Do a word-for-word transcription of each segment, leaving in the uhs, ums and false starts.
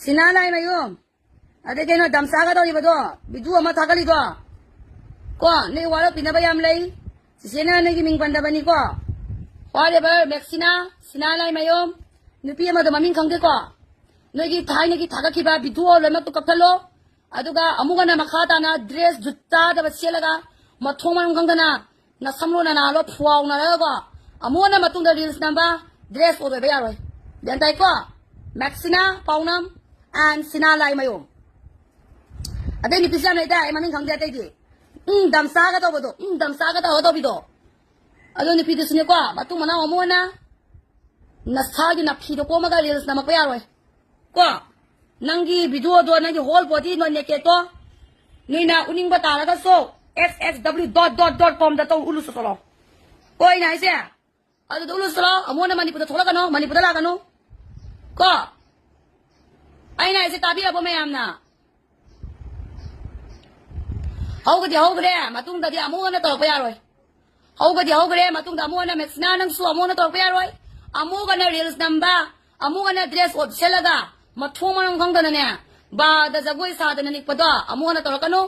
ꯁꯤꯅꯥ ꯂꯥꯏꯃꯌꯨꯝ, ꯑꯗꯩ ꯀꯩꯅꯣ ꯗꯝꯁꯥꯒ ꯇꯧꯔꯤꯕꯗꯣ, ꯚꯤꯗꯤꯑꯣ ꯑꯃ ꯊꯥꯒꯠꯂꯤꯗꯣ, ꯀꯣ, ꯅꯣꯏ ꯋꯥꯔꯧꯄꯤꯅꯕ ꯌꯥꯝ ꯂꯩ꯫ ꯆꯤꯆꯦꯅ ꯅꯣꯏꯒꯤ ꯃꯤꯡ ꯄꯟꯗꯕꯅꯤꯀꯣ꯫ Whatever, ꯃꯦꯛꯁꯤꯅꯥ, ꯁꯤꯅꯥ ꯂꯥꯏꯃꯌꯨꯝ, ꯅꯨꯄꯤ ꯑꯃꯗꯣ ꯃꯃꯤꯡ ꯈꯪꯗꯦꯀꯣ꯫ ꯅꯣꯏꯒꯤ ꯊꯥꯏꯅꯒꯤ ꯊꯥꯒꯠꯈꯤꯕ ꯚꯤꯗꯤꯑꯣ ꯂꯣꯏꯅꯃꯛꯇꯣ ꯀꯛꯊꯠꯂꯣ꯫ ꯑꯗꯨꯒ ꯑꯃꯨꯛ ꯍꯟꯅ ꯃꯈꯥ ꯇꯥꯅ ꯗ꯭ꯔꯦꯁ ꯖꯨꯠ ꯆꯥꯗꯕ ꯁꯦꯠꯂꯒ ꯃꯊꯣꯡ ꯃꯔꯝ ꯈꯪꯗꯅ ꯅꯁꯝꯂꯣ ꯅꯅꯥꯂꯣ ꯐꯨꯋꯥꯎꯅꯔꯒꯀꯣ, ꯑꯃꯨꯛ ꯍꯟꯅ ꯃꯇꯨꯡꯗ ꯔꯤꯜꯁ ꯅꯝꯕ, ꯗ꯭ꯔꯦꯁ ꯑꯣꯏꯕ ꯌꯥꯔꯣꯏ꯫ ꯒ꯭ꯌꯥꯟ ꯇꯥꯏꯀꯣ? ꯃꯦꯛꯁꯤꯅꯥ ꯄꯥꯎꯅꯝ and ꯁꯤꯅꯥ ꯂꯥꯏꯃꯌꯨꯝ꯫ ꯑꯇꯩ ꯅꯨꯄꯤꯁꯨ ꯌꯥꯝ ꯂꯩꯇꯥꯏ, ꯑꯩ ꯃꯃꯤꯡ ꯈꯪꯗꯦ ꯑꯇꯩꯗꯤ꯫ ꯎꯝ, ꯗꯝꯁꯥꯒ ꯇꯧꯕꯗꯣ, ꯎꯝ, ꯗꯝꯁꯥꯒ ꯇꯧꯔꯒ ꯇꯧꯕꯤꯗꯣ꯫ ꯑꯗꯣ ꯅꯨꯄꯤꯗꯨꯁꯨꯅꯦꯀꯣ, ꯃꯇꯨꯡ ꯃꯅꯥꯎ ꯑꯃꯨꯛ ꯍꯟꯅ ꯅꯁꯥꯒꯤ ꯅꯐꯤꯗꯣ ꯀꯣꯝꯃꯒ ꯔꯤꯜꯁ ꯅꯝꯃꯛꯄ ꯌꯥꯔꯣꯏ꯫ ꯀꯣ? ꯅꯪꯒꯤ ꯚꯤꯗꯤꯑꯣꯗꯣ, ꯅꯪꯒꯤ ꯍꯣꯜ ꯕꯣꯗꯤ ꯅꯣꯏ ꯅꯦꯀꯦꯠꯇꯣ ꯅꯣꯏꯅ ꯎꯅꯤꯡꯕ ꯇꯥꯔꯒꯁꯨ, X X W dot dot dot com ꯗ ꯇꯧ, ꯎꯠꯂꯨꯁꯨ ꯆꯠꯂꯣ꯫ ꯀꯣ ꯑꯩꯅ ꯍꯥꯏꯁꯦ? ꯑꯗꯨꯗ ꯎꯠꯂꯨꯁꯨ ꯆꯠꯂꯣ꯫ ꯑꯃꯨꯛ ꯍꯟꯅ ꯃꯅꯤꯄꯨꯔꯗ ꯊꯣꯛꯂꯛꯀꯅꯣ, ꯃꯅꯤꯄꯨꯔꯗ ꯂꯥꯛꯀꯅꯨ꯫ ꯀꯣ? ꯑꯩꯅ ꯍꯥꯏꯁꯦ ꯇꯥꯕꯤꯔꯕꯣ ꯃꯌꯥꯝꯅ? ꯍꯧꯒꯗꯤ ꯍꯧꯒ꯭ꯔꯦ, ꯃꯇꯨꯡꯗꯗꯤ ꯑꯃꯨꯛ ꯍꯟꯅ ꯇꯧꯔꯛꯄ ꯌꯥꯔꯣꯏ꯫ ꯍꯧꯒꯗꯤ ꯍꯧꯒ꯭ꯔꯦ, ꯃꯇꯨꯡꯗ ꯑꯃꯨꯛ ꯍꯟꯅ ꯃꯦꯛꯁꯤꯅꯥ ꯅꯪꯁꯨ ꯑꯃꯨꯛ ꯍꯟꯅ ꯇꯧꯔꯛꯄ ꯌꯥꯔꯣꯏ꯫ ꯑꯃꯨꯛ ꯍꯟꯅ ꯔꯤꯜꯁ ꯅꯝꯕ, ꯑꯃꯨꯛ ꯍꯟꯅ ꯗ꯭ꯔꯦꯁ ꯑꯣꯞ ꯁꯦꯠꯂꯒ ꯃꯊꯣꯡ ꯃꯔꯝ ꯈꯪꯗꯅꯅꯦ, ꯕꯥꯔꯗ ꯖꯒꯣꯏ ꯁꯥꯗꯅ ꯅꯤꯛꯄꯗꯣ ꯑꯃꯨꯛ ꯍꯟꯅ ꯇꯧꯔꯛꯀꯅꯨ꯫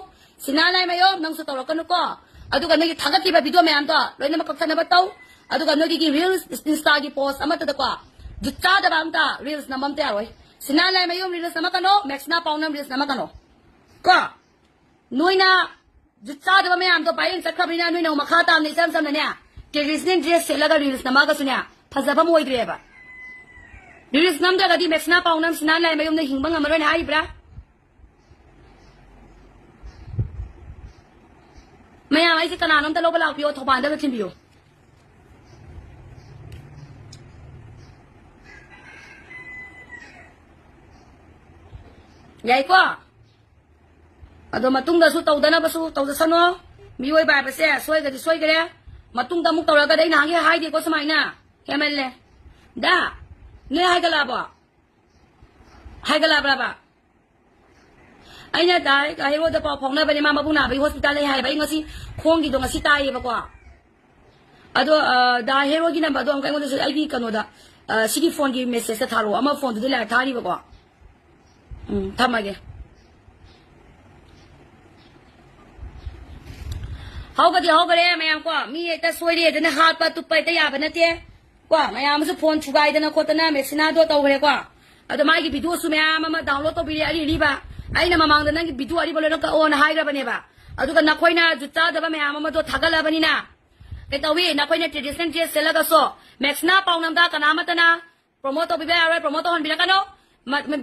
ꯁꯤꯅꯥ ꯂꯥꯏꯃꯌꯨꯝ ꯅꯪꯁꯨ ꯇꯧꯔꯛꯀꯅꯨꯀꯣ꯫ ꯑꯗꯨꯒ ꯅꯣꯏꯒꯤ ꯊꯥꯒꯠꯈꯤꯕ ꯚꯤꯗꯤꯑꯣ ꯃꯌꯥꯝꯗꯣ ꯂꯣꯏꯅꯃꯛ ꯀꯛꯊꯠꯅꯕ ꯇꯧ꯫ ꯑꯗꯨꯒ ꯅꯣꯏꯒꯤ ꯔꯤꯜꯁ, ꯏꯟꯁꯇꯥꯒꯤ ꯄꯣꯁ ꯑꯃꯠꯇꯗꯀꯣ, ꯖꯨꯠ ꯆꯥꯗꯕ ꯑꯝꯇ ꯔꯤꯜꯁ ꯅꯝꯕ ꯑꯝꯇ ꯌꯥꯔꯣꯏ꯫ ꯁꯤꯅꯥ ꯂꯥꯏꯃꯌꯨꯝ ꯔꯤꯜꯁ ꯅꯝꯃꯛꯀꯅꯣ, ꯃꯦꯛꯁꯤꯅꯥ ꯄꯥꯎꯅꯝ ꯔꯤꯜꯁ ꯅꯝꯃꯛꯀꯅꯣ꯫ ꯀꯣ? ꯅꯣꯏꯅ ꯖꯨꯠ ꯆꯥꯗꯕ ꯃꯌꯥꯝꯗꯣ ꯚꯥꯏꯔꯦꯜ ꯆꯠꯈ꯭ꯔꯕꯅꯤꯅ ꯅꯣꯏꯅ ꯑꯃꯨꯛ ꯃꯈꯥ ꯇꯥꯅ ꯏꯆꯝ ꯆꯝꯅꯅꯦ, ꯇ꯭ꯔꯦꯗꯤꯁꯅꯦꯜ ꯗ꯭ꯔꯦꯁ ꯁꯦꯠꯂꯒ ꯔꯤꯜꯁ ꯅꯝꯃꯛꯑꯒꯁꯨꯅꯦ, ꯐꯖꯕ ꯑꯃ ꯑꯣꯏꯗ꯭ꯔꯦꯕ꯫ ꯔꯤꯜꯁ ꯅꯝꯗ꯭ꯔꯒꯗꯤ ꯃꯦꯛꯁꯤꯅꯥ ꯄꯥꯎꯅꯝ ꯁꯤꯅꯥ ꯂꯥꯏꯃꯌꯨꯝꯅ ꯍꯤꯡꯕ ꯉꯝꯃꯔꯣꯏꯅ ꯍꯥꯏꯔꯤꯕ꯭ꯔꯥ? ꯃꯌꯥꯝ ꯑꯩꯁꯦ ꯀꯅꯥꯅꯣꯝꯇ ꯂꯧꯕ ꯂꯥꯛꯄꯤꯌꯣ, ꯊꯧꯕꯥꯜꯗ ꯑꯝꯇ ꯊꯤꯟꯕꯤꯌꯣ꯫ ꯌꯥꯏꯀꯣ? ꯑꯗꯣ ꯃꯇꯨꯡꯗꯁꯨ ꯇꯧꯗꯅꯕꯁꯨ ꯇꯧꯖꯁꯅꯣ꯫ ꯃꯤꯑꯣꯏꯕ ꯍꯥꯏꯕꯁꯦ ꯁꯣꯏꯒꯗꯤ ꯁꯣꯏꯈ꯭ꯔꯦ꯫ ꯃꯇꯨꯡꯗ ꯑꯃꯨꯛ ꯇꯧꯔꯒꯗꯤ ꯑꯩ ꯅꯍꯥꯟꯒꯩ ꯍꯥꯏꯗꯦꯀꯣ ꯁꯨꯃꯥꯏꯅ꯫ ꯍꯦꯃꯜꯂꯦ꯫ ꯗꯥ, ꯅꯣꯏ ꯍꯥꯏꯒꯠꯂꯛꯑꯕꯣ? ꯍꯥꯏꯒꯠꯂꯛꯑꯕ꯭ꯔꯕ? ꯑꯩꯅ ꯗꯥ ꯍꯦꯔꯣꯗ ꯄꯥꯎ ꯐꯥꯎꯅꯕꯅꯦ, ꯃꯥ ꯃꯕꯨꯛ ꯅꯥꯕꯒꯤ ꯍꯣꯁꯄꯤꯇꯥꯜ ꯂꯩ ꯍꯥꯏꯕ꯫ ꯑꯩ ꯉꯁꯤ ꯈꯣꯡꯒꯤꯗꯣ ꯉꯁꯤ ꯇꯥꯏꯌꯦꯕꯀꯣ꯫ ꯑꯗꯣ, ꯑ, ꯗꯥ ꯍꯦꯔꯣꯒꯤ ꯅꯝꯕꯔꯗꯣ ꯑꯃꯨꯛ ꯑꯩꯉꯣꯟꯗꯁꯨ ꯑꯩꯒꯤ ꯀꯩꯅꯣꯗ, ꯑ, ꯁꯤꯒꯤ ꯐꯣꯟꯒꯤ ꯃꯦꯁꯦꯖꯇ ꯊꯥꯔꯛꯑꯣ꯫ ꯑꯃ ꯐꯣꯟꯗꯨꯗꯤ ꯂꯥꯏꯔꯤꯛ ꯊꯥꯔꯤꯕꯀꯣ꯫ ꯎꯝ, ꯊꯝꯃꯒꯦ꯫ ꯍꯧꯒꯗꯤ ꯍꯧꯒꯔꯦ ꯃꯌꯥꯝ ꯀꯣ, ꯃꯤ ꯍꯦꯛꯇ ꯁꯣꯏꯔꯦ ꯑꯗꯨꯅ ꯍꯥꯠꯄ ꯇꯨꯞꯄ ꯍꯦꯛꯇ ꯌꯥꯕ ꯅꯠꯇꯦ ꯀꯣ꯫ ꯃꯌꯥꯝ ꯑꯃꯁꯨ ꯐꯣꯟ ꯊꯨꯒꯥꯏꯗꯅ ꯈꯣꯠꯇꯅ ꯃꯦꯛꯁꯤꯅꯥꯗꯣ ꯇꯧꯈ꯭ꯔꯦꯀꯣ꯫ ꯑꯗꯣ ꯃꯥꯒꯤ ꯚꯤꯗꯤꯑꯣꯁꯨ ꯃꯌꯥꯝ ꯑꯃ ꯗꯥꯎꯟꯂꯣꯗ ꯇꯧꯕꯤꯔꯦ ꯑꯔꯤ ꯑꯔꯤꯕ꯫ ꯑꯩꯅ ꯃꯃꯥꯡꯗ ꯅꯪꯒꯤ ꯚꯤꯗꯤꯑꯣ ꯑꯔꯤꯕ ꯂꯣꯏꯅ ꯀꯛꯑꯣꯅ ꯍꯥꯏꯈ꯭ꯔꯕꯅꯦꯕ꯫ ꯑꯗꯨꯒ ꯅꯈꯣꯏꯅ ꯖꯨꯠ ꯆꯥꯗꯕ ꯃꯌꯥꯝ ꯑꯃꯗꯣ ꯊꯥꯒꯠꯂꯕꯅꯤꯅ ꯀꯩꯇꯧꯏ? ꯅꯈꯣꯏꯅ ꯇ꯭ꯔꯦꯗꯤꯁꯅꯦꯜ ꯗ꯭ꯔꯦꯁ ꯁꯦꯠꯂꯒꯁꯨ ꯃꯦꯛꯁꯤꯅꯥ ꯄꯥꯎꯅꯝꯗ ꯀꯅꯥ ꯑꯃꯠꯇꯅ ꯄ꯭ꯔꯣꯃꯣꯠ ꯇꯧꯕꯤꯕ ꯌꯥꯔꯣꯏ, ꯄ꯭ꯔꯣꯃꯣꯠ ꯇꯧꯍꯟꯕꯤꯔꯛꯀꯅꯣ꯫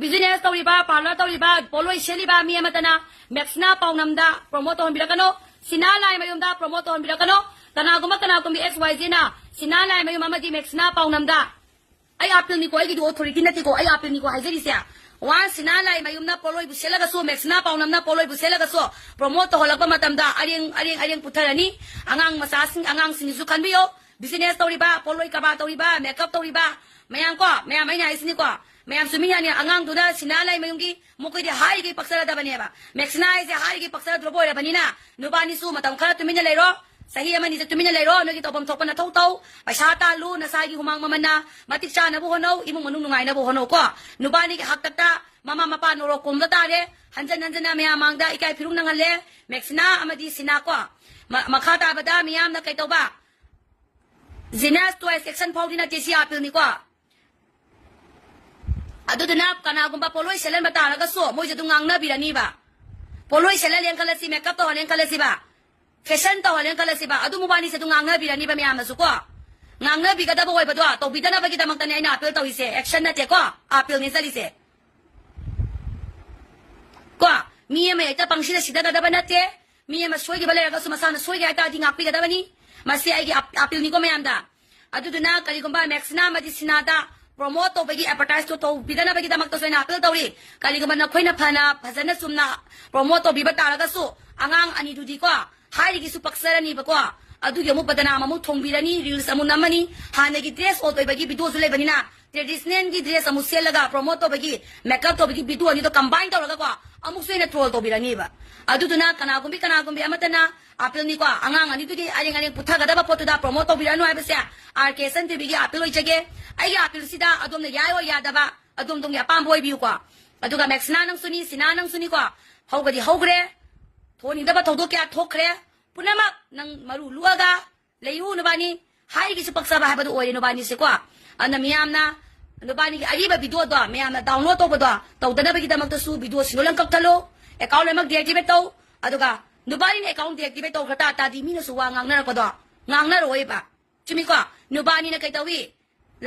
ꯕꯤꯖꯤꯅꯦꯁ ꯇꯧꯔꯤꯕ, ꯄꯥꯔꯂꯔ ꯇꯧꯔꯤꯕ, ꯄꯣꯠꯂꯣꯏ ꯁꯦꯠꯂꯤꯕ ꯃꯤ ꯑꯃꯠꯇꯅ ꯃꯦꯛꯁꯤꯅꯥ ꯄꯥꯎꯅꯝꯗ ꯄ꯭ꯔꯣꯃꯣꯠ ꯇꯧꯍꯟꯕꯤꯔꯛꯀꯅꯣ꯫ ꯁꯤꯅꯥ ꯂꯥꯏꯃꯌꯨꯝꯗ ꯄ꯭ꯔꯣꯃꯣꯠ ꯇꯧꯍꯟꯕꯤꯔꯛꯀꯅꯣ꯫ ꯀꯅꯥꯒꯨꯝꯕ ꯀꯅꯥꯒꯨꯝꯕꯤ ꯑꯦꯛꯁ ꯋꯥꯏ ꯖꯦꯅ ꯁꯤꯅꯥ ꯂꯥꯏꯃꯌꯨꯝ ꯑꯃꯗꯤ ꯃꯦꯛꯁꯤꯅꯥ ꯄꯥꯎꯅꯝꯗ, ꯑꯩ ꯑꯥꯄꯤꯜꯅꯤꯀꯣ, ꯑꯩꯒꯤꯗꯤ ꯑꯣꯊꯣꯔꯤꯇꯤ ꯅꯠꯇꯦꯀꯣ, ꯑꯩ ꯑꯥꯄꯤꯜꯅꯤꯀꯣ ꯍꯥꯏꯖꯔꯤꯁꯦ꯫ ꯋꯥꯟ ꯁꯤꯅꯥ ꯂꯥꯏꯃꯌꯨꯝꯅ ꯄꯣꯠꯂꯣꯏꯕꯨ ꯁꯦꯠꯂꯒꯁꯨ, ꯃꯦꯛꯁꯤꯅꯥ ꯄꯥꯎꯅꯝꯅ ꯄꯣꯠꯂꯣꯏꯕꯨ ꯁꯦꯠꯂꯒꯁꯨ ꯄ꯭ꯔꯣꯃꯣꯠ ꯇꯧꯍꯜꯂꯛꯄ ꯃꯇꯝꯗ ꯑꯔꯦꯡ ꯑꯔꯦꯡ ꯑꯔꯦꯡ ꯄꯨꯊꯔꯅꯤ꯫ ꯑꯉꯥꯡ ꯃꯆꯥꯁꯤꯡ, ꯑꯉꯥꯡꯁꯤꯡꯒꯤꯁꯨ ꯈꯟꯕꯤꯌꯣ꯫ ꯕꯤꯖꯤꯅꯦꯁ ꯇꯧꯔꯤꯕ, ꯄꯣꯠꯂꯣꯏ ꯀꯔꯕꯥꯔ ꯇꯧꯔꯤꯕ, ꯃꯦꯀꯞ ꯇꯧꯔꯤꯕ, ꯃꯌꯥꯝ ꯀꯣ, ꯃꯌꯥꯝ ꯑꯩꯅ ꯍꯥꯏꯁꯤꯅꯤꯀꯣ, ꯃꯌꯥꯝ ꯆꯨꯝꯃꯤ ꯌꯥꯅꯤ꯫ ꯑꯉꯥꯡꯗꯨꯅ ꯁꯤꯅꯥ ꯂꯥꯏꯃꯌꯨꯝꯒꯤ ꯃꯈꯣꯏꯗꯤ ꯍꯥꯏꯔꯤꯈꯩ ꯄꯛꯆꯔꯗꯕꯅꯦꯕ꯫ ꯃꯦꯛꯁꯤꯅꯥ ꯍꯥꯏꯁꯦ ꯍꯥꯏꯔꯤꯈꯩ ꯄꯛꯆꯔꯗ꯭ꯔꯣꯕ ꯑꯣꯏꯔꯕꯅꯤꯅ ꯅꯨꯄꯥꯅꯤꯁꯨ ꯃꯇꯝ ꯈꯔ ꯇꯨꯃꯤꯟꯅ ꯂꯩꯔꯣ, ꯆꯍꯤ ꯑꯃꯅꯤꯁꯦ ꯇꯨꯃꯤꯟꯅ ꯂꯩꯔꯣ, ꯅꯣꯏꯒꯤ ꯇꯧꯐꯝ ꯊꯣꯛꯄ ꯅꯊꯧ ꯇꯧ, ꯄꯩꯁꯥ ꯇꯥꯜꯂꯨ, ꯅꯁꯥꯒꯤ ꯍꯨꯃꯥꯡ ꯃꯃꯜꯅ ꯃꯇꯤꯛ ꯆꯥꯅꯕ ꯍꯣꯠꯅꯧ, ꯏꯃꯨꯡ ꯃꯅꯨꯡ ꯅꯨꯡꯉꯥꯏꯅꯕ ꯍꯣꯠꯅꯧ ꯀꯣ꯫ ꯅꯨꯄꯥꯅꯤꯒꯤ ꯍꯥꯛꯇꯛꯇ ꯃꯃꯥ ꯃꯄꯥ ꯅꯣꯔꯣꯛ ꯀꯣꯝꯕ ꯇꯥꯔꯦ, ꯍꯟꯖꯟ ꯍꯟꯖꯟꯅ ꯃꯌꯥꯝ ꯃꯥꯡꯗ ꯏꯀꯥꯏ ꯐꯤꯔꯨꯛ ꯅꯪꯍꯜꯂꯦ꯫ ꯃꯦꯛꯁꯤꯅꯥ ꯑꯃꯗꯤ ꯁꯤꯅꯥ ꯀꯣ꯫ ꯃ-, ꯃꯈꯥ ꯇꯥꯕꯗ ꯃꯤꯌꯥꯝꯅ ꯀꯩꯇꯧꯕ? ꯖꯤꯅꯥꯁ ꯇꯣꯏꯁ ꯑꯦꯛꯁꯟ ꯐꯥꯎꯗꯤ ꯅꯠꯇꯦ, ꯁꯤ ꯑꯥꯄꯤꯜꯅꯤꯀꯣ꯫ ꯑꯗꯨꯗꯨꯅ ꯀꯅꯥꯒꯨꯝꯕ ꯄꯣꯠꯂꯣꯏ ꯁꯦꯠꯍꯟꯕ ꯇꯥꯔꯒꯁꯨ ꯃꯣꯏꯁꯦ ꯑꯗꯨꯝ ꯉꯥꯡꯅꯕꯤꯔꯅꯤꯕ꯫ ꯄꯣꯠꯂꯣꯏ ꯁꯦꯠꯍꯜꯂꯦꯅ ꯈꯜꯂꯁꯤ, ꯃꯦꯀꯞ ꯇꯧꯍꯜꯂꯦꯅ ꯈꯜꯂꯁꯤꯕ, ꯐꯦꯁꯟ ꯇꯧꯍꯜꯂꯦꯅ ꯈꯜꯂꯁꯤꯕ, ꯑꯗꯨ ꯃꯕꯥꯅꯤꯁꯦ ꯑꯗꯨꯝ ꯉꯥꯡꯅꯕꯤꯔꯅꯤꯕ ꯃꯌꯥꯝꯅꯁꯨ ꯀꯣ꯫ ꯉꯥꯡꯅꯕꯤꯒꯗꯕ ꯑꯣꯏꯕꯗꯣ ꯇꯧꯕꯤꯗꯅꯕꯒꯤꯗꯃꯛꯇꯅꯦ ꯑꯩꯅ ꯑꯥꯄꯤꯜ ꯇꯧꯔꯤꯁꯦ, ꯑꯦꯛꯁꯟ ꯅꯠꯇꯦꯀꯣ, ꯑꯥꯄꯤꯜꯅꯤ ꯆꯠꯂꯤꯁꯦ꯫ ꯀꯣ, ꯃꯤ ꯑꯃ ꯍꯦꯛꯇ ꯄꯪꯁꯤꯗ ꯁꯤꯗꯒꯗꯕ ꯅꯠꯇꯦ꯫ ꯃꯤ ꯑꯃ ꯁꯣꯏꯈꯤꯕ ꯂꯩꯔꯒꯁꯨ ꯃꯁꯥꯅ ꯁꯣꯏꯈꯤ ꯍꯥꯏꯇꯥꯔꯗꯤ ꯉꯥꯛꯄꯤꯒꯗꯕꯅꯤ꯫ ꯃꯁꯤ ꯑꯩꯒꯤ ꯑꯞ-, ꯑꯥꯄꯤꯜꯅꯤꯀꯣ ꯃꯌꯥꯝꯗ꯫ ꯑꯗꯨꯗꯨꯅ ꯀꯔꯤꯒꯨꯝꯕ ꯃꯦꯛꯁꯤꯅꯥ ꯑꯃꯗꯤ ꯁꯤꯅꯥꯗ ꯄ꯭ꯔꯣꯃꯣꯠ ꯇꯧꯕꯒꯤ ꯑꯦꯗꯚꯔꯇꯥꯏꯁꯇꯣ ꯇꯧꯕꯤꯗꯅꯕꯒꯤꯗꯃꯛꯇꯁꯨ ꯑꯩꯅ ꯑꯥꯄꯤꯜ ꯇꯧꯔꯤ꯫ ꯀꯔꯤꯒꯨꯝꯕ ꯅꯈꯣꯏꯅ ꯐꯅ ꯐꯖꯅ ꯆꯨꯝꯅ ꯄ꯭ꯔꯣꯃꯣꯠ ꯇꯧꯕꯤꯕ ꯇꯥꯔꯒꯁꯨ ꯑꯉꯥꯡ ꯑꯅꯤꯗꯨꯗꯤꯀꯣ ꯍꯥꯏꯔꯤꯒꯤꯁꯨ ꯄꯛꯆꯔꯅꯤꯕꯀꯣ꯫ ꯑꯗꯨꯒꯤ ꯑꯃꯨꯛ ꯕꯗꯅꯥꯝ ꯑꯃꯨꯛ ꯊꯣꯡꯕꯤꯔꯅꯤ, ꯔꯤꯜꯁ ꯑꯃꯨꯛ ꯅꯝꯃꯅꯤ, ꯍꯥꯟꯅꯒꯤ ꯗ꯭ꯔꯦꯁ ꯑꯣꯜ ꯑꯣꯏꯕꯒꯤ ꯚꯤꯗꯤꯑꯣꯁꯨ ꯂꯩꯕꯅꯤꯅ ꯇ꯭ꯔꯦꯗꯤꯁꯅꯦꯜꯒꯤ ꯗ꯭ꯔꯦꯁ ꯑꯃꯨꯛ ꯁꯦꯠꯂꯒ ꯄ꯭ꯔꯣꯃꯣꯠ ꯇꯧꯕꯒꯤ, ꯃꯦꯀꯞ ꯇꯧꯕꯒꯤ ꯚꯤꯗꯤꯑꯣ ꯑꯅꯤꯗꯣ ꯀꯝꯕꯥꯏꯟ ꯇꯧꯔꯒꯀꯣ ꯑꯃꯨꯛꯁꯨ ꯍꯦꯟꯅ ꯇ꯭ꯔꯣꯜ ꯇꯧꯕꯤꯔꯅꯤꯕ꯫ ꯑꯗꯨꯗꯨꯅ ꯀꯅꯥꯒꯨꯝꯕꯤ ꯀꯅꯥꯒꯨꯝꯕꯤ ꯑꯃꯠꯇꯅ ꯑꯥꯄꯤꯜꯅꯤꯀꯣ, ꯑꯉꯥꯡ ꯑꯅꯤꯗꯨꯒꯤ ꯑꯔꯦꯡ ꯑꯔꯦꯡ ꯄꯨꯊꯒꯗꯕ ꯄꯣꯠꯇꯨꯗ ꯄ꯭ꯔꯣꯃꯣꯠ ꯇꯧꯕꯤꯔꯛꯑꯅꯨ ꯍꯥꯏꯕꯁꯦ ꯑꯥꯔ ꯀꯦ ꯁꯟ ꯇꯤ ꯚꯤꯒꯤ ꯑꯥꯄꯤꯜ ꯑꯣꯏꯖꯒꯦ꯫ ꯑꯩꯒꯤ ꯑꯥꯄꯤꯜꯁꯤꯗ ꯑꯗꯣꯝꯅ ꯌꯥꯏ ꯑꯣꯏ ꯌꯥꯗꯕ ꯑꯗꯣꯝ ꯑꯗꯣꯝꯒꯤ ꯑꯄꯥꯝꯕ ꯑꯣꯏꯕꯤꯌꯨꯀꯣ꯫ ꯑꯗꯨꯒ ꯃꯦꯛꯁꯤꯅꯥ ꯅꯪꯁꯨꯅꯤ, ꯁꯤꯅꯥ ꯅꯪꯁꯨꯅꯤꯀꯣ꯫ ꯍꯧꯕꯗꯤ ꯍꯧꯈ꯭ꯔꯦ, ꯊꯣꯛꯍꯟꯅꯤꯡꯗꯕ ꯊꯧꯗꯣꯛ ꯀꯌꯥ ꯊꯣꯛꯈ꯭ꯔꯦ꯫ ꯄꯨꯝꯅꯃꯛ ꯅꯪ ꯃꯔꯨ ꯂꯨꯛꯑꯒ ꯂꯩꯌꯨ ꯅꯕꯥꯅꯤ꯫ ꯍꯥꯏꯔꯤꯒꯤꯁꯨ ꯄꯛꯆꯕ ꯍꯥꯏꯕꯗꯨ ꯑꯣꯏꯔꯦ ꯅꯕꯥꯅꯤꯁꯦꯀꯣ꯫ ꯑꯗꯨꯅ ꯃꯤꯌꯥꯝꯅ ꯅꯕꯥꯅꯤꯒꯤ ꯑꯔꯤꯕ ꯚꯤꯗꯤꯑꯣꯗꯣ ꯃꯌꯥꯝꯅ ꯗꯥꯎꯟꯂꯣꯗ ꯇꯧꯕꯗꯣ ꯇꯧꯗꯅꯕꯒꯤꯗꯃꯛꯇꯁꯨ ꯚꯤꯗꯤꯑꯣꯁꯤꯡꯗꯣ ꯂꯣꯏꯅ ꯀꯛꯊꯠꯂꯨ, ꯑꯦꯀꯥꯎꯟ ꯂꯣꯏꯅꯃꯛ ꯗꯤꯑꯦꯛꯇꯤꯚꯦꯠ ꯇꯧ꯫ ꯑꯗꯨꯒ ꯅꯕꯥꯅꯤꯅ ꯑꯦꯀꯥꯎꯟ ꯗꯤꯑꯦꯛꯇꯤꯚꯦꯠ ꯇꯧꯈ꯭ꯔ ꯇꯥ ꯇꯥꯔꯗꯤ ꯃꯤꯅꯁꯨ ꯋꯥ ꯉꯥꯡꯅꯔꯛꯄꯗꯣ ꯉꯥꯡꯅꯔꯛꯑꯣꯏꯕ꯫ ꯆꯨꯝꯃꯤꯀꯣ? ꯅꯨꯄꯥꯅꯤꯅ ꯀꯩ ꯇꯧꯏ?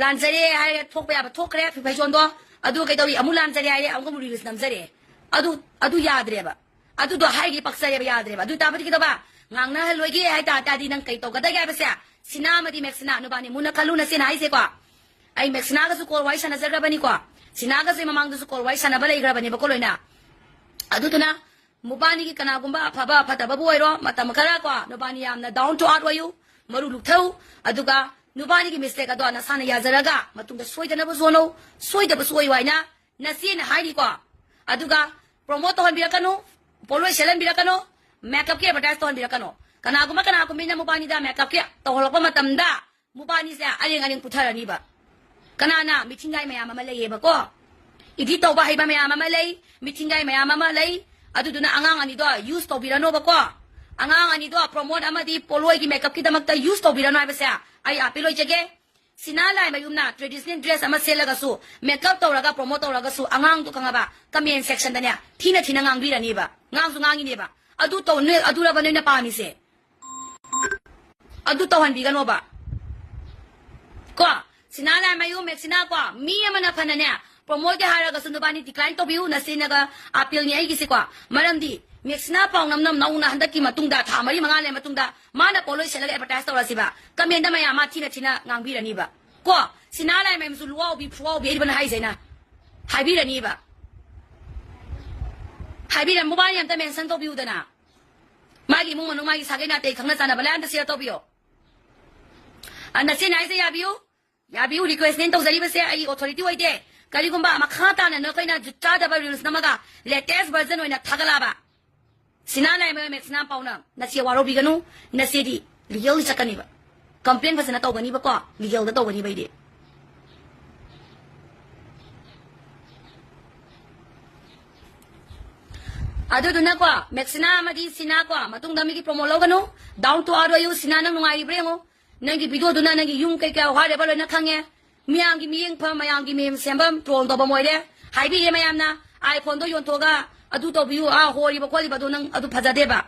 ꯂꯥꯟꯖꯔꯦ ꯍꯥꯏꯔꯦ, ꯊꯣꯛꯄ ꯌꯥꯕ ꯊꯣꯛꯈ꯭ꯔꯦ, ꯐꯤ ꯐꯩꯖꯣꯟꯗꯣ꯫ ꯑꯗꯨ ꯀꯩ ꯇꯧꯏ? ꯑꯃꯨꯛ ꯂꯥꯟꯖꯔꯦ ꯍꯥꯏꯔꯦ, ꯑꯃꯨꯛ ꯑꯃꯨꯛ ꯔꯤꯜꯁ ꯅꯝꯖꯔꯦ꯫ ꯑꯗꯨ, ꯑꯗꯨ ꯌꯥꯗ꯭ꯔꯦꯕ꯫ ꯑꯗꯨꯗꯣ ꯍꯥꯏꯔꯤ ꯄꯛꯆꯔꯦꯕ, ꯌꯥꯗ꯭ꯔꯦꯕ꯫ ꯑꯗꯨ ꯇꯥꯕꯗꯤ ꯀꯩꯗꯧꯕ? ꯉꯥꯡꯅꯍꯜꯂꯣꯏꯒꯦ ꯍꯥꯏ ꯇꯥ ꯇꯥꯔꯗꯤ ꯅꯪ ꯀꯩ ꯇꯧꯒꯗꯒꯦ ꯍꯥꯏꯕꯁꯦ, ꯁꯤꯅꯥ ꯑꯃꯗꯤ ꯃꯦꯛꯁꯤꯅꯥ, ꯅꯨꯕꯥꯅꯤ ꯃꯨꯟꯅ ꯈꯜꯂꯨ ꯅꯁꯦꯅ ꯍꯥꯏꯁꯦꯀꯣ꯫ ꯑꯩ ꯃꯦꯛꯁꯤꯅꯥꯒꯁꯨ ꯀꯣꯜ ꯋꯥꯔꯤ ꯁꯥꯟꯅꯖꯈ꯭ꯔꯕꯅꯤꯀꯣ꯫ ꯁꯤꯅꯥꯒꯁꯨ ꯑꯩ ꯃꯃꯥꯡꯗꯁꯨ ꯀꯣꯜ ꯋꯥꯔꯤ ꯁꯥꯟꯅꯕ ꯂꯩꯈ꯭ꯔꯕꯅꯦꯕꯀꯣ ꯂꯣꯏꯅ꯫ ꯑꯗꯨꯗꯨꯅ ꯃꯕꯥꯅꯤꯒꯤ ꯀꯅꯥꯒꯨꯝꯕ ꯑꯐꯕ ꯐꯠꯇꯕꯕꯨ ꯑꯣꯏꯔꯣ, ꯃꯇꯝ ꯈꯔ ꯀꯣ, ꯅꯕꯥꯅꯤ ꯌꯥꯝꯅ down to earth ꯑꯣꯏꯌꯨ, ꯃꯔꯨ ꯂꯨꯛꯊꯧ, ꯑꯗꯨꯒ ꯅꯕꯥꯅꯤꯒꯤ mistake ꯑꯗꯣ ꯅꯁꯥꯅ ꯌꯥꯖꯔꯒ ꯃꯇꯨꯡꯗ ꯁꯣꯏꯗꯅꯕꯁꯨ ꯍꯣꯠꯅꯧ, ꯁꯣꯏꯗꯕꯁꯨ ꯑꯣꯏꯌꯨ ꯍꯥꯏꯅ ꯅꯆꯦꯅ ꯍꯥꯏꯔꯤꯀꯣ꯫ ꯑꯗꯨꯒ promote ꯇꯧꯍꯟꯕꯤꯔꯛꯀꯅꯨ, ꯄꯣꯠꯂꯣꯏ ꯁꯦꯠꯍꯟꯕꯤꯔꯛꯀꯅꯨ, makeupꯀꯤ advertise ꯇꯧꯍꯟꯕꯤꯔꯛꯀꯅꯨ꯫ ꯀꯅꯥꯒꯨꯝꯕ ꯀꯅꯥꯒꯨꯝꯕꯤꯅ ꯃꯕꯥꯅꯤꯗ makeupꯀꯤ ꯇꯧꯍꯜꯂꯛꯄ ꯃꯇꯝꯗ ꯃꯕꯥꯅꯤꯁꯦ ꯑꯔꯦꯡ ꯑꯔꯦꯡ ꯄꯨꯊꯔꯅꯤꯕ꯫ ꯀꯅꯥꯅ? ꯃꯤꯊꯤꯡꯒꯥꯏ ꯃꯌꯥꯝ ꯑꯃ ꯂꯩꯌꯦꯕꯀꯣ꯫ Edit ꯇꯧꯕ ꯍꯩꯕ ꯃꯌꯥꯝ ꯑꯃ ꯂꯩ, ꯃꯤꯊꯤꯡꯒꯥꯏ ꯃꯌꯥꯝ ꯑꯃ ꯂꯩ꯫ ꯑꯗꯨꯗꯨꯅ ꯑꯉꯥꯡ ꯑꯅꯤꯗꯣ use ꯇꯧꯕꯤꯔꯅꯣꯕꯀꯣ꯫ ꯑꯉꯥꯡ ꯑꯅꯤꯗꯣ promote ꯑꯃꯗꯤ ꯄꯣꯠꯂꯣꯏꯒꯤ makeupꯀꯤꯗꯃꯛꯇ use ꯇꯧꯕꯤꯔꯅꯣ ꯍꯥꯏꯕꯁꯦ ꯑꯩ appeal ꯑꯣꯏꯖꯒꯦ꯫ ꯁꯤꯅꯥ ꯂꯥꯏꯃꯌꯨꯝꯅ traditional dress ꯑꯃ ꯁꯦꯠꯂꯒꯁꯨ, makeup ꯇꯧꯔꯒ promote ꯇꯧꯔꯒꯁꯨ ꯑꯉꯥꯡꯗꯣ ꯈꯪꯉꯕ, comment sectionꯗꯅꯦ ꯊꯤꯅ ꯊꯤꯅ ꯉꯥꯡꯕꯤꯔꯅꯤꯕ, ꯉꯥꯡꯁꯨ ꯉꯥꯡꯉꯤꯅꯦꯕ꯫ ꯑꯗꯨ ꯇꯧ-, ꯅꯣꯏ ꯑꯗꯨꯔꯕ ꯅꯣꯏꯅ ꯄꯥꯝꯃꯤꯁꯦ? ꯑꯗꯨ ꯇꯧꯍꯟꯕꯤꯒꯅꯣꯕ꯫ ꯀꯣ, ꯁꯤꯅꯥ ꯂꯥꯏꯃꯌꯨꯝ, ꯃꯦꯛꯁꯤꯅꯥ ꯀꯣ, ꯃꯤ ꯑꯃꯅ ꯐꯅꯅꯦ, promote ꯍꯥꯏꯔꯒꯁꯨ ꯅꯕꯥꯅꯤ decline ꯇꯧꯕꯤꯌꯨ, ꯅꯆꯦꯅꯒ appealꯅꯤ ꯑꯩꯒꯤꯁꯦꯀꯣ꯫ ꯃꯔꯝꯗꯤ ꯃꯦꯛꯁꯤꯅꯥ ꯄꯥꯎꯅꯝꯅ ꯅꯧꯅ ꯍꯟꯗꯛꯀꯤ ꯃꯇꯨꯡꯗ, ꯊꯥ ꯃꯔꯤ ꯃꯉꯥ ꯂꯩꯔ ꯃꯇꯨꯡꯗ, ꯃꯥꯅ ꯄꯣꯠꯂꯣꯏ ꯁꯦꯠꯂꯒ advertise ꯇꯧꯔꯁꯤꯕ, commentꯗ ꯃꯌꯥꯝ ꯃꯥ ꯊꯤꯅ ꯊꯤꯅ ꯉꯥꯡꯕꯤꯔꯅꯤꯕ꯫ ꯀꯣ, ꯁꯤꯅꯥ ꯂꯥꯏꯃꯌꯨꯝꯁꯨ ꯂꯨꯋꯥꯎꯕꯤ ꯐꯨꯋꯥꯎꯕꯤ ꯑꯩꯕꯅ ꯍꯥꯏꯁꯦ ꯑꯩꯅ꯫ ꯍꯥꯏꯕꯤꯔꯅꯤꯕ꯫ ꯍꯥꯏꯕꯤꯔ-, ꯃꯕꯥꯅꯤ ꯑꯝꯇ mention ꯇꯧꯕꯤꯌꯨꯗꯅ꯫ ꯃꯥꯒꯤ ꯏꯃꯨꯡ ꯃꯅꯨꯡ, ꯃꯥꯒꯤ ꯁꯥꯒꯩ ꯅꯥꯇꯩ ꯈꯪꯅ ꯆꯥꯟꯅꯕ ꯂꯩ, ꯑꯝꯇ share ꯇꯧꯕꯤꯌꯣ꯫ ꯑ, ꯅꯆꯦꯅ ꯍꯥꯏꯁꯦ ꯌꯥꯕꯤꯌꯨ, ꯌꯥꯕꯤꯌꯨ, requestꯅꯦꯅ ꯇꯧꯖꯔꯤꯕꯁꯦ, ꯑꯩꯒꯤ authority ꯑꯣꯏꯗꯦ꯫ ꯀꯔꯤꯒꯨꯝꯕ ꯃꯈꯥ ꯇꯥꯅ ꯅꯈꯣꯏꯅ ꯖꯨꯠ ꯆꯥꯗꯕ reels ꯅꯝꯃꯒ latest version ꯑꯣꯏꯅ ꯊꯥꯒꯠꯂꯛꯑꯕ, ꯁꯤꯅꯥ ꯂꯥꯏꯃꯌꯨꯝ ꯃꯦꯛꯁꯤꯅꯥ ꯄꯥꯎꯅꯝ, ꯅꯆꯦ ꯋꯥꯔꯧꯕꯤꯒꯅꯨ, ꯅꯆꯦꯗꯤ legal ꯆꯠꯀꯅꯤꯕ꯫ Complain ꯐꯖꯅ ꯇꯧꯒꯅꯤꯕꯀꯣ, legalꯗ ꯇꯧꯒꯅꯤꯕ ꯑꯩꯗꯤ꯫ ꯑꯗꯨꯗꯨꯅꯀꯣ, ꯃꯦꯛꯁꯤꯅꯥ ꯑꯃꯗꯤ ꯁꯤꯅꯥꯀꯣ, ꯃꯇꯨꯡꯗ ꯃꯤꯒꯤ ꯄ꯭ꯔꯣꯃꯣ ꯂꯧꯒꯅꯨ꯫ Down to earth ꯑꯣꯏꯌꯨ꯫ ꯁꯤꯅꯥ, ꯅꯪ ꯅꯨꯡꯉꯥꯏꯔꯤꯕ꯭ꯔꯥ ꯌꯦꯡꯉꯨ꯫ ꯅꯪꯒꯤ ꯚꯤꯗꯤꯑꯣꯗꯨꯅ ꯅꯪꯒꯤ ꯌꯨꯝ ꯀꯩꯀꯥ ꯋꯥꯔꯦꯕ ꯂꯣꯏꯅ ꯈꯪꯉꯦ꯫ ꯃꯤꯌꯥꯝꯒꯤ ꯃꯤꯠꯌꯦꯡ ꯐꯝ, ꯃꯌꯥꯝꯒꯤ ꯃꯦꯝ ꯁꯦꯝꯐꯝ, ꯇ꯭ꯔꯣꯜ ꯇꯧꯐꯝ ꯑꯣꯏꯔꯦ꯫ ꯍꯥꯏꯕꯤꯔꯦ ꯃꯌꯥꯝꯅ, iPhoneꯗꯣ ꯌꯣꯟꯊꯣꯛꯑꯒ ꯑꯗꯨ ꯇꯧꯕꯤꯌꯨ, ꯑꯥ, ꯍꯣꯔꯤꯕ ꯈꯣꯠꯂꯤꯕꯗꯣ ꯅꯪ ꯑꯗꯨ ꯐꯖꯗꯦꯕ꯫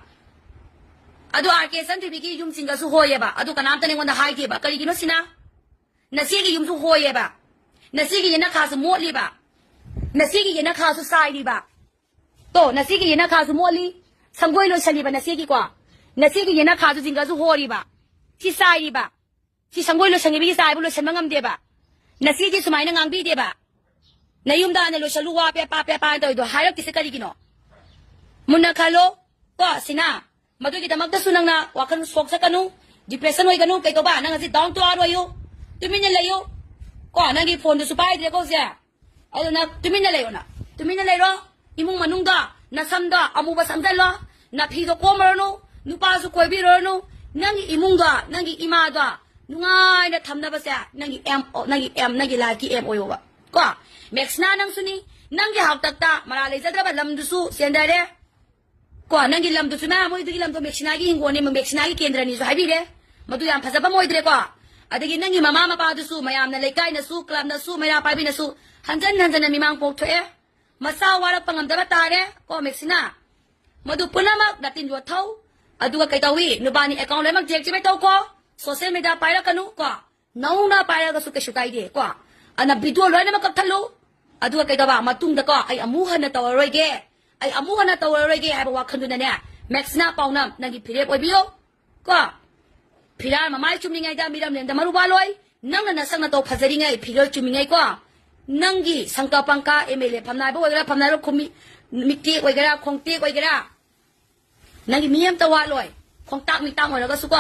ꯑꯗꯨ ꯑꯥꯔ ꯀꯦ ꯆꯟꯗ꯭ꯔꯤꯕꯤꯒꯤ ꯌꯨꯝꯁꯤꯡꯒꯁꯨ ꯍꯣꯏꯌꯦꯕ꯫ ꯑꯗꯨ ꯀꯅꯥꯝꯇꯅ ꯑꯩꯉꯣꯟꯗ ꯍꯥꯏꯗꯦꯕ꯫ ꯀꯔꯤꯒꯤꯅꯣ ꯁꯤꯅꯥ? ꯅꯆꯦꯒꯤ ꯌꯨꯝꯁꯨ ꯍꯣꯏꯌꯦꯕ꯫ ꯅꯆꯦꯒꯤ ꯌꯦꯅꯈꯥꯁꯨ ꯃꯣꯠꯂꯤꯕ꯫ ꯅꯆꯦꯒꯤ ꯌꯦꯅꯈꯥꯁꯨ ꯆꯥꯏꯔꯤꯕ꯫ ꯇꯣ, ꯅꯆꯦꯒꯤ ꯌꯦꯅꯈꯥꯁꯨ ꯃꯣꯠꯂꯤ꯫ ꯁꯪꯒꯣꯏ ꯂꯣꯏꯁꯜꯂꯤꯕ ꯅꯆꯦꯒꯤꯀꯣ꯫ ꯅꯆꯦꯒꯤ ꯌꯦꯅꯈꯥꯁꯨ ꯖꯤꯡꯒꯁꯨ ꯍꯣꯔꯤꯕ꯫ ꯁꯤ ꯆꯥꯏꯔꯤꯕ꯫ ꯁꯤ ꯁꯪꯒꯣꯏ ꯂꯣꯏꯁꯟꯈꯤꯕꯒꯤ ꯆꯥꯏꯕ ꯂꯣꯏꯁꯟꯕ ꯉꯝꯗꯦꯕ꯫ ꯅꯆꯦꯗꯤ ꯁꯨꯃꯥꯏꯅ ꯉꯥꯡꯕꯤꯗꯦꯕ꯫ ꯅꯌꯨꯝꯗ ꯍꯥꯟꯅ ꯂꯣꯏꯁꯜꯂꯨ, ꯋꯥ ꯄꯦ ꯄꯥ ꯄꯦ ꯄꯥ ꯇꯧꯔꯤꯗꯣ ꯍꯥꯏꯔꯛꯇ꯭ꯔꯤꯁꯦ ꯀꯔꯤꯒꯤꯅꯣ? ꯃꯨꯟꯅ ꯈꯜꯂꯣ꯫ ꯀꯣ, ꯁꯤꯅꯥ, ꯃꯗꯨꯒꯤꯗꯃꯛꯇꯁꯨ ꯅꯪꯅ ꯋꯥꯈꯜ ꯁꯣꯛꯆꯀꯅꯨ, depression ꯑꯣꯏꯒꯅꯨ, ꯀꯩꯗꯧꯕ? ꯅꯪ ꯍꯧꯖꯤꯛ down to earth ꯑꯣꯏꯌꯨ, ꯇꯨꯃꯤꯟꯅ ꯂꯩꯌꯨ꯫ ꯀꯣ, ꯅꯪꯒꯤ phoneꯗꯨꯁꯨ ꯄꯥꯏꯗ꯭ꯔꯦꯀꯣ ꯍꯧꯖꯤꯛ꯫ ꯑꯗꯨꯅ ꯇꯨꯃꯤꯟꯅ ꯂꯩꯌꯣ ꯅꯪ꯫ ꯇꯨꯃꯤꯟꯅ ꯂꯩꯔꯣ꯫ ꯏꯃꯨꯡ ꯃꯅꯨꯡꯗ ꯅꯁꯝꯗ ꯑꯃꯨꯕ ꯁꯪꯖꯜꯂꯣ, ꯅꯐꯤꯗꯣ ꯀꯣꯝꯃꯨꯔꯅꯨ, ꯅꯨꯄꯥꯁꯨ ꯀꯣꯏꯕꯤꯔꯨꯔꯅꯨ, ꯅꯪꯒꯤ ꯏꯃꯨꯡꯗꯣ, ꯅꯪꯒꯤ ꯏꯃꯥꯗꯣ ꯅꯨꯡꯉꯥꯏꯅ ꯊꯝꯅꯕꯁꯦ ꯅꯪꯒꯤ aim, ꯅꯪꯒꯤ aim, ꯅꯪꯒꯤ lifeꯀꯤ aim ꯑꯣꯏꯌꯣꯕ꯫ ꯀꯣ, ꯃꯦꯛꯁꯤꯅꯥ ꯅꯪꯁꯨꯅꯤ, ꯅꯪꯒꯤ ꯍꯥꯛꯇꯛꯇ ꯃꯔꯥ ꯂꯩꯖꯗ꯭ꯔꯕ ꯂꯝꯗꯨꯁꯨ ꯆꯦꯟꯊꯔꯦ꯫ ꯀꯣ, ꯅꯪꯒꯤ ꯂꯝꯗꯨꯁꯨ ꯃꯌꯥꯝ ꯃꯣꯏꯗꯨꯒꯤ ꯂꯝꯗꯣ ꯃꯦꯛꯁꯤꯅꯥꯒꯤ ꯍꯤꯡꯒꯣꯜꯅꯦ, ꯃꯦꯛꯁꯤꯅꯥꯒꯤ ꯀꯦꯟꯗ꯭ꯔꯅꯤꯁꯨ ꯍꯥꯏꯕꯤꯔꯦ꯫ ꯃꯗꯨ ꯌꯥꯝ ꯐꯖꯕ ꯑꯃ ꯑꯣꯏꯗ꯭ꯔꯦꯀꯣ꯫ ꯑꯗꯒꯤ ꯅꯪꯒꯤ ꯃꯃꯥ ꯃꯄꯥꯗꯨꯁꯨ ꯃꯌꯥꯝꯅ, ꯂꯩꯀꯥꯏꯅꯁꯨ, clubꯅꯁꯨ, ꯃꯩꯔꯥ ꯄꯥꯏꯕꯤꯅꯁꯨ ꯍꯟꯖꯟ ꯍꯟꯖꯟꯅ ꯃꯤꯃꯥꯡ ꯄꯣꯛꯊꯣꯛꯑꯦ꯫ ꯃꯆꯥ ꯋꯥꯔꯛꯄ ꯉꯝꯗꯕ ꯇꯥꯔꯦ ꯀꯣ ꯃꯦꯛꯁꯤꯅꯥ꯫ ꯃꯗꯨ ꯄꯨꯝꯅꯃꯛ ꯅꯇꯤꯟ ꯌꯣꯠꯊꯧ꯫ ꯑꯗꯨꯒ ꯀꯩꯗꯧꯏ? ꯅꯨꯕꯥꯅꯤ account ꯂꯣꯏꯅꯃꯛ deactivate ꯇꯧꯀꯣ꯫ Social media ꯄꯥꯏꯔꯛꯀꯅꯨ ꯀꯣ꯫ ꯅꯧꯅ ꯄꯥꯏꯔꯒꯁꯨ ꯀꯩꯁꯨ ꯀꯥꯏꯗꯦ ꯀꯣ꯫ ꯑꯗꯨꯅ ꯚꯤꯗꯤꯑꯣ ꯂꯣꯏꯅꯃꯛ ꯀꯛꯊꯠꯂꯨ꯫ ꯑꯗꯨꯒ ꯀꯩꯗꯧꯕ? ꯃꯇꯨꯡꯗꯀꯣ, "ꯑꯩ ꯑꯃꯨꯛ ꯍꯟꯅ ꯇꯧꯔꯔꯣꯏꯒꯦ, ꯑꯩ ꯑꯃꯨꯛ ꯍꯟꯅ ꯇꯧꯔꯔꯣꯏꯒꯦ" ꯍꯥꯏꯕ ꯋꯥꯈꯜꯗꯨꯅꯅꯦ, ꯃꯦꯛꯁꯤꯅꯥ ꯄꯥꯎꯅꯝ ꯅꯪꯒꯤ ꯐꯤꯔꯦꯞ ꯑꯣꯏꯕꯤꯌꯨ ꯀꯣ꯫ ꯐꯤꯔꯥꯜ ꯃꯃꯥꯏ ꯆꯨꯝꯂꯤꯉꯩꯗ ꯃꯤꯔꯝꯂꯦꯟꯗ ꯃꯔꯨ ꯋꯥꯂꯣꯏ꯫ ꯅꯪꯅ ꯅꯁꯛ ꯅꯇꯧ ꯐꯖꯔꯤꯉꯩ, ꯐꯤꯒꯔ ꯆꯨꯝꯃꯤꯉꯩ ꯀꯣ, ꯅꯪꯒꯤ ꯁꯪꯀ ꯄꯪꯀ, ꯑꯦꯝ ꯑꯦꯜ ꯑꯦ ꯐꯝꯅꯥꯏꯕ ꯑꯣꯏꯒꯦꯔꯥ, ꯐꯝꯅꯥꯏꯕ ꯈꯨꯃꯤ-, ꯃꯤꯇꯦꯛ ꯑꯣꯏꯒꯦꯔꯥ, ꯈꯣꯡꯇꯦꯛ ꯑꯣꯏꯒꯦꯔꯥ, ꯅꯪꯒꯤ ꯃꯤ ꯑꯝꯇ ꯋꯥꯠꯂꯣꯏ꯫ ꯈꯣꯡꯇꯥꯛ ꯃꯤꯇꯥꯡ ꯑꯣꯏꯔꯒꯁꯨ ꯀꯣ,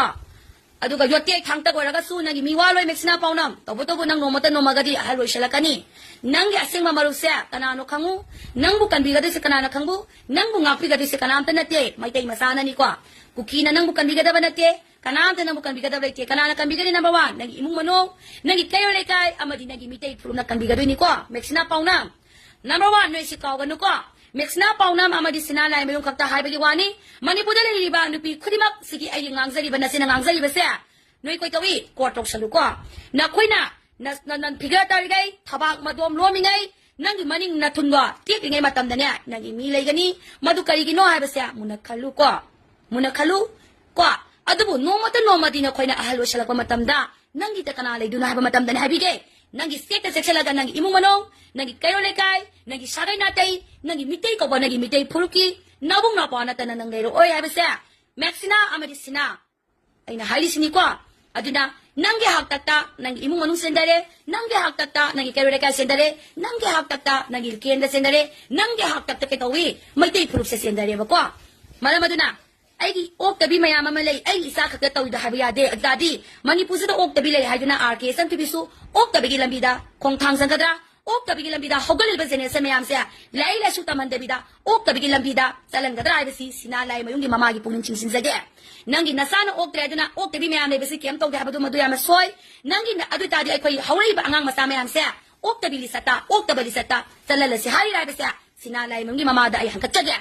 ꯑꯗꯨꯒ ꯌꯣꯠꯇꯦꯛ ꯊꯥꯡꯇꯛ ꯑꯣꯏꯔꯒꯁꯨ ꯅꯪꯒꯤ ꯃꯤ ꯋꯥꯠꯂꯣꯏ ꯃꯦꯛꯁꯤꯅꯥ ꯄꯥꯎꯅꯝ꯫ ꯇꯧꯕꯇꯕꯨ ꯅꯪ ꯅꯣꯡꯃꯇ ꯅꯣꯡꯃꯒꯗꯤ ꯑꯍꯜ ꯑꯣꯏꯁꯜꯂꯛꯀꯅꯤ꯫ ꯅꯪꯒꯤ ꯑꯁꯦꯡꯕ ꯃꯔꯨꯞꯁꯦ ꯀꯅꯥꯅꯣ ꯈꯪꯉꯨ? ꯅꯪꯕꯨ ꯀꯟꯕꯤꯒꯗꯣꯏꯁꯦ ꯀꯅꯥꯅ ꯈꯪꯕꯨ? ꯅꯪꯕꯨ ꯉꯥꯛꯄꯤꯒꯗꯣꯏꯁꯦ ꯀꯅꯥꯝꯇ ꯅꯠꯇꯦ, ꯃꯩꯇꯩ ꯃꯆꯥꯅꯅꯤꯀꯣ꯫ ꯀꯨꯀꯤꯅ ꯅꯪꯕꯨ ꯀꯟꯕꯤꯒꯗꯕ ꯅꯠꯇꯦ, ꯀꯅꯥꯝꯇ ꯅꯪꯕꯨ ꯀꯟꯕꯤꯒꯗꯕ ꯂꯩꯇꯦ꯫ ꯀꯅꯥꯅ ꯀꯟꯕꯤꯒꯅꯤ? Number one, ꯅꯪꯒꯤ ꯏꯃꯨꯡ ꯃꯅꯨꯡ, ꯅꯪꯒꯤ ꯀꯩꯔꯣꯜ ꯂꯩꯀꯥꯏ, ꯑꯃꯗꯤ ꯅꯪꯒꯤ ꯃꯤꯇꯩ ꯐꯨꯔꯨꯞꯅ ꯀꯟꯕꯤꯒꯗꯣꯏꯅꯤꯀꯣ꯫ ꯃꯦꯛꯁꯤꯅꯥ ꯄꯥꯎꯅꯝ꯫ Number one, ꯅꯣꯏ ꯁꯤ ꯀꯥꯎꯒꯅꯨꯀꯣ꯫ ꯃꯦꯛꯁꯤꯅꯥ ꯄꯥꯎꯅꯝ ꯑꯃꯗꯤ ꯁꯤꯅꯥ ꯂꯥꯏꯃꯌꯨꯝ ꯈꯛꯇ ꯍꯥꯏꯕꯒꯤ ꯋꯥꯅꯤ꯫ ꯃꯅꯤꯄꯨꯔꯗ ꯂꯩꯔꯤꯕ ꯅꯨꯄꯤ ꯈꯨꯗꯤꯡꯃꯛ ꯁꯤꯒꯤ ꯑꯩꯒꯤ ꯉꯥꯡꯖꯔꯤꯕ, ꯅꯆꯤꯟꯅ ꯉꯥꯡꯖꯔꯤꯕꯁꯦ ꯅꯣꯏ ꯀꯩ ꯇꯧꯏ? ꯀꯣꯔꯠ ꯇꯧꯁꯜꯂꯨꯀꯣ꯫ ꯅꯈꯣꯏꯅ ꯅ-, ꯅ-, ꯅꯟ ꯐꯤꯒꯔ ꯇꯥꯔꯤꯉꯩ, ꯊꯕꯥꯛ ꯃꯗꯣꯝ ꯂꯣꯝꯃꯤꯉꯩ, ꯅꯪꯒꯤ ꯃꯅꯤꯡ ꯅꯊꯨꯟꯗꯣ ꯇꯦꯛꯂꯤꯉꯩ ꯃꯇꯝꯗꯅꯦ, ꯅꯪꯒꯤ ꯃꯤ ꯂꯩꯒꯅꯤ꯫ ꯃꯗꯨ ꯀꯔꯤꯒꯤꯅꯣ ꯍꯥꯏꯕꯁꯦ ꯃꯨꯟꯅ ꯈꯜꯂꯨꯀꯣ꯫ ꯃꯨꯟꯅ ꯈꯜꯂꯨ ꯀꯣ꯫ ꯑꯗꯨꯕꯨ ꯅꯣꯡꯃꯇ ꯅꯣꯡꯃꯗꯤ ꯅꯈꯣꯏꯅ ꯑꯍꯜ ꯑꯣꯏꯁꯜꯂꯛꯄ ꯃꯇꯝꯗ ꯅꯪꯒꯤꯗ ꯀꯅꯥ ꯂꯩꯗꯣꯏꯅꯣ ꯍꯥꯏꯕ ꯃꯇꯝꯗꯅꯦ ꯍꯥꯏꯕꯤꯒꯦ꯫ ꯅꯪꯒꯤ ꯆꯦꯛꯇ ꯆꯦꯛꯁꯤꯜꯂꯒ ꯅꯪꯒꯤ ꯏꯃꯨꯡ ꯃꯅꯨꯡ, ꯅꯪꯒꯤ ꯀꯩꯔꯣꯜ ꯂꯩꯀꯥꯏ, ꯅꯪꯒꯤ ꯁꯥꯒꯩ ꯅꯥꯇꯩ, ꯅꯪꯒꯤ ꯃꯤꯇꯩ ꯀꯧꯕ ꯅꯪꯒꯤ ꯃꯤꯇꯩ ꯐꯨꯔꯨꯞꯀꯤ ꯅꯕꯨꯡ ꯅꯄꯥ ꯅꯠꯇꯅ ꯅꯪ ꯂꯩꯔꯛꯑꯣꯏ ꯍꯥꯏꯕꯁꯦ ꯃꯦꯛꯁꯤꯅꯥ ꯑꯃꯗꯤ ꯁꯤꯅꯥ ꯑꯩꯅ ꯍꯥꯏꯔꯤꯁꯤꯅꯤꯀꯣ꯫ ꯑꯗꯨꯅ ꯅꯪꯒꯤ ꯍꯥꯛꯇꯛꯇ ꯅꯪꯒꯤ ꯏꯃꯨꯡ ꯃꯅꯨꯡ ꯆꯦꯟꯗꯔꯦ, ꯅꯪꯒꯤ ꯍꯥꯛꯇꯛꯇ ꯅꯪꯒꯤ ꯀꯩꯔꯣꯜ ꯂꯩꯀꯥꯏ ꯆꯦꯟꯗꯔꯦ, ꯅꯪꯒꯤ ꯍꯥꯛꯇꯛꯇ ꯅꯪꯒꯤ ꯀꯦꯟꯗ꯭ꯔ ꯆꯦꯟꯗꯔꯦ, ꯅꯪꯒꯤ ꯍꯥꯛꯇꯛꯇ ꯀꯩꯗꯧꯏ? ꯃꯩꯇꯩ ꯐꯨꯔꯨꯞꯁꯦ ꯆꯦꯟꯗꯔꯦꯕꯀꯣ꯫ ꯃꯔꯝ ꯑꯗꯨꯅ ꯑꯩꯒꯤ ꯑꯣꯛꯇꯕꯤ ꯃꯌꯥꯝ ꯑꯃ ꯂꯩ, ꯑꯩꯒꯤ ꯏꯆꯥ ꯈꯛꯇ ꯇꯧꯏꯗ ꯍꯥꯏꯕ ꯌꯥꯗꯦ꯫ ꯑꯗꯨ ꯇꯥꯔꯗꯤ ꯃꯅꯤꯄꯨꯔꯁꯤꯗ ꯑꯣꯛꯇꯕꯤ ꯂꯩ ꯍꯥꯏꯗꯨꯅ ꯑꯥꯔ ꯀꯦ ꯏꯆꯟꯊꯣꯏꯕꯤꯁꯨ ꯑꯣꯛꯇꯕꯤꯒꯤ ꯂꯝꯕꯤꯗ ꯈꯣꯡꯊꯥꯡ ꯆꯪꯒꯗ꯭ꯔꯥ? ꯑꯣꯛꯇꯕꯤꯒꯤ ꯂꯝꯕꯤꯗ ꯍꯧꯒꯠꯂꯤꯕ ꯖꯦꯅꯦꯔꯦꯁꯟ ꯃꯌꯥꯝꯁꯦ ꯂꯥꯏꯔꯤꯛ ꯂꯥꯏꯁꯨ ꯇꯝꯍꯟꯗꯕꯤꯗ ꯑꯣꯛꯇꯕꯤꯒꯤ ꯂꯝꯕꯤꯗ ꯆꯠꯍꯟꯒꯗ꯭ꯔꯥ ꯍꯥꯏꯕꯁꯤ ꯁꯤꯅꯥ ꯂꯥꯏꯃꯌꯨꯝꯒꯤ ꯃꯃꯥꯒꯤ ꯄꯨꯛꯅꯤꯡ ꯆꯤꯡꯁꯤꯟꯖꯒꯦ꯫ ꯅꯪꯒꯤ ꯅꯆꯥꯅ ꯑꯣꯛꯇ꯭ꯔꯦ ꯑꯗꯨꯅ ꯑꯣꯛꯇꯕꯤ ꯃꯌꯥꯝ ꯂꯩꯕꯁꯤ ꯀꯩꯝ ꯇꯧꯗꯦ ꯍꯥꯏꯕꯗꯨ ꯃꯗꯨ ꯌꯥꯝꯅ ꯁꯣꯏ꯫ ꯅꯪꯒꯤ ꯅ-, ꯑꯗꯨ ꯑꯣꯏ ꯇꯥꯔꯗꯤ ꯑꯩꯈꯣꯏ ꯍꯧꯔꯛꯏꯕ ꯑꯉꯥꯡ ꯃꯆꯥ ꯃꯌꯥꯝꯁꯦ ꯑꯣꯛꯇꯕꯤ ꯂꯤꯆꯠꯇ, ꯑꯣꯛꯇꯕ ꯂꯤꯆꯠꯇ ꯆꯠꯍꯜꯂꯁꯤ ꯍꯥꯏꯔꯤꯔꯥ ꯍꯥꯏꯕꯁꯦ ꯁꯤꯅꯥ ꯂꯥꯏꯃꯌꯨꯝꯒꯤ ꯃꯃꯥꯗ ꯑꯩ ꯍꯪꯒꯠꯆꯒꯦ꯫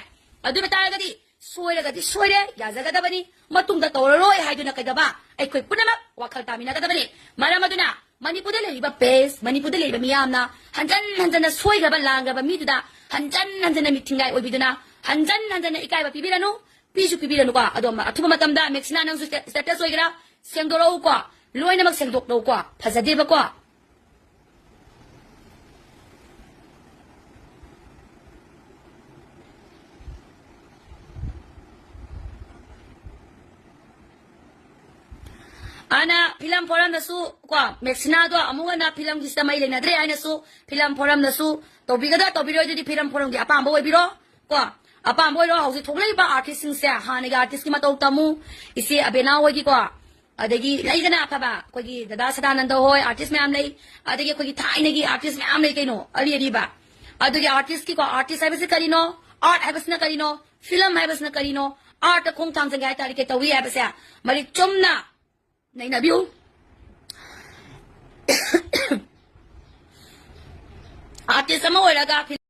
ꯑꯗꯨ ꯑꯣꯏꯕ ꯇꯥꯔꯒꯗꯤ ꯁꯣꯏꯔꯒꯗꯤ ꯁꯣꯏꯔꯦ, ꯌꯥꯖꯒꯗꯕꯅꯤ, ꯃꯇꯨꯡꯗ ꯇꯧꯔꯔꯣꯏ ꯍꯥꯏꯗꯨꯅ ꯀꯩꯗꯧꯕ? ꯑꯩꯈꯣꯏ ꯄꯨꯝꯅꯃꯛ ꯋꯥꯈꯜ ꯇꯥꯃꯤꯟꯅꯒꯗꯕꯅꯤ꯫ ꯃꯔꯝ ꯑꯗꯨꯅ ꯃꯅꯤꯄꯨꯔꯗ ꯂꯩꯔꯤꯕ ꯄ꯭ꯔꯦꯁ, ꯃꯅꯤꯄꯨꯔꯗ ꯂꯩꯔꯤꯕ ꯃꯤꯌꯥꯝꯅ ꯍꯟꯖꯟ ꯍꯟꯖꯟꯅ ꯁꯣꯏꯈ꯭ꯔꯕ ꯂꯥꯟꯈ꯭ꯔꯕ ꯃꯤꯗꯨꯗ ꯍꯟꯖꯟ ꯍꯟꯖꯟꯅ ꯃꯤꯊꯤꯡꯒꯥꯏ ꯑꯣꯏꯕꯤꯗꯨꯅ ꯍꯟꯖꯟ ꯍꯟꯖꯟꯅ ꯏꯀꯥꯏꯕ ꯄꯤꯕꯤꯔꯅꯨ, ꯄꯤꯁꯨ ꯄꯤꯕꯤꯔꯅꯨꯀꯣ꯫ ꯑꯗꯣ ꯑꯊꯨꯕ ꯃꯇꯝꯗ ꯃꯦꯛꯁꯤꯅꯥ ꯅꯪꯁꯨ ꯁ꯭ꯇꯦ-, ꯁ꯭ꯇꯦꯇꯁ ꯑꯣꯏꯒꯦꯔꯥ ꯁꯦꯡꯗꯣꯔꯛꯎꯀꯣ, ꯂꯣꯏꯅꯃꯛ ꯁꯦꯡꯗꯣꯛꯂꯛꯎꯀꯣ, ꯐꯖꯗꯦꯕꯀꯣ꯫ ꯑꯅ ꯐꯤꯂꯝ ꯐꯣꯔꯝꯗꯁꯨ ꯀꯣ, ꯃꯦꯛꯁꯤꯅꯥꯗꯣ ꯑꯃꯨꯛ ꯍꯟꯅ ꯐꯤꯂꯝꯒꯤꯁꯤꯗ ꯃꯩ ꯂꯩꯅꯗ꯭ꯔꯦ ꯍꯥꯏꯅꯁꯨ ꯐꯤꯂꯝ ꯐꯣꯔꯝꯗꯁꯨ ꯇꯧꯕꯤꯒꯗ꯭ꯔꯥ ꯇꯧꯕꯤꯔꯣꯏ, ꯑꯗꯨꯗꯤ ꯐꯤꯂꯝ ꯐꯣꯔꯝꯒꯤ ꯑꯄꯥꯝꯕ ꯑꯣꯏꯕꯤꯔꯣ ꯀꯣ꯫ ꯑꯄꯥꯝꯕ ꯑꯣꯏꯔꯣ꯫ ꯍꯧꯖꯤꯛ ꯊꯣꯛꯂꯛꯏꯕ ꯑꯥꯔꯇꯤꯁꯁꯤꯡꯁꯦ ꯍꯥꯟꯅꯒꯤ ꯑꯥꯔꯇꯤꯁꯀꯤ ꯃꯇꯧ ꯇꯝꯃꯨ, ꯏꯆꯦ ꯑꯕꯦꯅꯥ ꯍꯣꯏꯒꯤꯀꯣ, ꯑꯗꯒꯤ ꯂꯩꯗꯅ ꯑꯐꯕ ꯑꯩꯈꯣꯏꯒꯤ ꯗꯗꯥ ꯁꯗꯥꯅꯟꯗ ꯍꯣꯏ, ꯑꯥꯔꯇꯤꯁ ꯃꯌꯥꯝ ꯂꯩ, ꯑꯗꯒꯤ ꯑꯩꯈꯣꯏꯒꯤ ꯊꯥꯏꯅꯒꯤ ꯑꯥꯔꯇꯤꯁ ꯃꯌꯥꯝ ꯂꯩ ꯀꯩꯅꯣ, ꯑꯔꯤ ꯑꯔꯤꯕ꯫ ꯑꯗꯨꯒꯤ ꯑꯥꯔꯇꯤꯁꯀꯤꯀꯣ, ꯑꯥꯔꯇꯤꯁ ꯍꯥꯏꯕꯁꯤ ꯀꯔꯤꯅꯣ, ꯑꯥꯔꯠ ꯍꯥꯏꯕꯁꯤꯅ ꯀꯔꯤꯅꯣ, ꯐꯤꯂꯝ ꯍꯥꯏꯕꯁꯤꯅ ꯀꯔꯤꯅꯣ, ꯑꯥꯔꯠꯇ ꯈꯣꯡ ꯊꯥꯡꯖꯒꯦ ꯍꯥꯏ ꯇꯥꯔꯗꯤ ꯀꯩ ꯇꯧꯏ ꯍꯥꯏꯕꯁꯦ ꯃꯔꯤꯛ ꯆꯨꯝꯅ ꯅꯩꯅꯕꯤꯌꯨ꯫ ꯑꯥꯔꯇꯤꯁ ꯑꯃ ꯑꯣꯏꯔꯒ